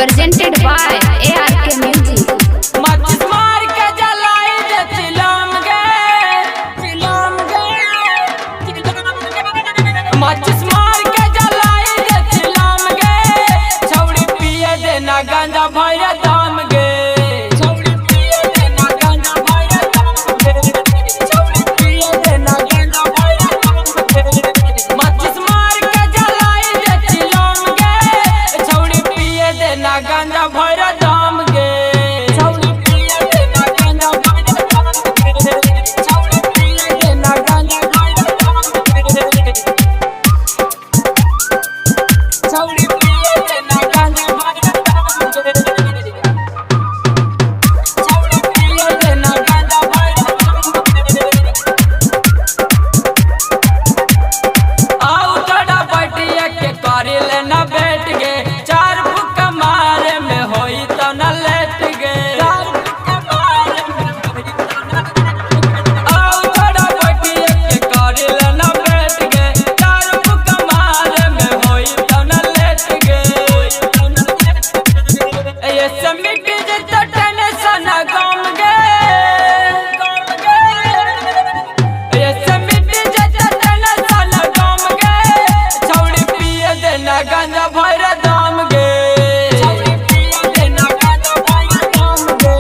Presented by ARK Music. माचिस मार के जलाई दे चिलम गे, चिलम गे, चिलम गे। माचिस मार के जलाई दे चिलम गे, छौड़ी पिए दे ना गांजा भर दाम गे। छौड़ी पिए दे ना गांजा भर दाम गे, छौड़ी पिए दे ना गांजा भर दाम गे। माचिस मार के जलाई दे चिलम गे, छौड़ी पिए दे ना गांजा भर दाम गे। छौड़ी पिए दे ना गांजा भर दाम गे, छौड़ी पिए दे ना गांजा भर दाम गे। छौड़ी पिए दे ना गांजा भर दाम गे, छौड़ी पिए दे ना गांजा भर दाम गे। आउ तोड़ा बटिया के करी लेना बैठ गे, चार फुक्का मारे में होई तो न लेट गे। चार फुक्का मारे में होई तो न लेट गे। आउ तोड़ा बटिया के करी लेना बैठ गे, चार फुक्का मारे में होई तो न लेट गे। ये समिट जे तो टेंशन गम गे, गम गे। ये समिट जे तो टेंशन गम गे, छौड़ी पिए दे ना गांजा भर दाम गे। छौड़ी पिए दे ना गांजा भर दाम गे,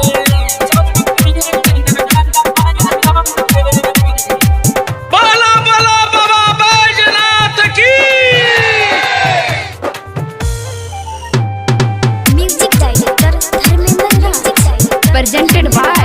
छौड़ी पिए दे ना गांजा भर दाम गे। बाला बाला बाबा बैजनाथ की। Music Director Dharmendra Raj. Presented by